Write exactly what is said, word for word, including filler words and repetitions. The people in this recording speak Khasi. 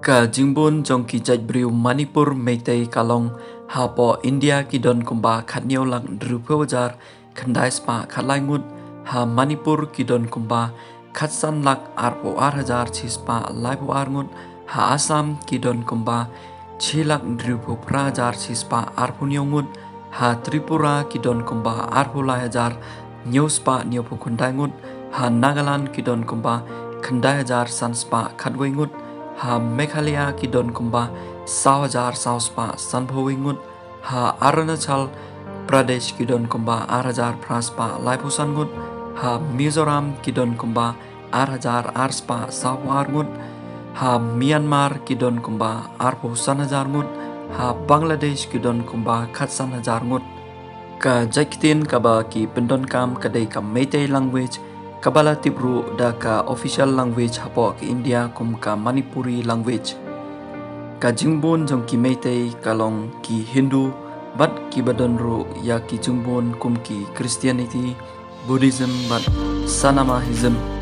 Ka jingbun jong ki jaitbynriew Manipur Meitei ka long, hapoh India ki don kumba khatnyiaw lak hynriewphew hajar khyndai spah khatlai ngut, ha Manipur ki don kumba khatsan lak arphew ar hajar chi spah laiphew ar ngut, ha Assam ki don kumba chi lak hynriewphew phra hajar chi spah arphew hynñiew ngut, ha Tripura ki don kumba arphew lai hajar hynñiew spah hynñiewphew khyndai ngut, ha Nagaland ki don kumba khyndai hajar san spah khatwei ngut, ha Meghalaya ki don kumba saw hajar saw spah sanphew wei ngut, ha Arunachal Pradesh ki don kumba ar hajar phra spah laiphew san ngut, ha Mizoram ki don kumba ar hajar ar spah sawphew ar ngut, ha Myanmar ki don kumba arphew san hajar ngut, ha Bangladesh ki don kumba khatsan hajar ngut. Ka jait ktien kaba ki pyndonkam ka dei ka Meitei language, kaba la tip ruh da ka official language hapoh ka India kum ka Manipuri language. Ka jingbun jong ki Meitei ka long ki Hindu, bad kiba don ruh ïa ki jingbun kum ki Christianity, Buddhism bad Sanamahism.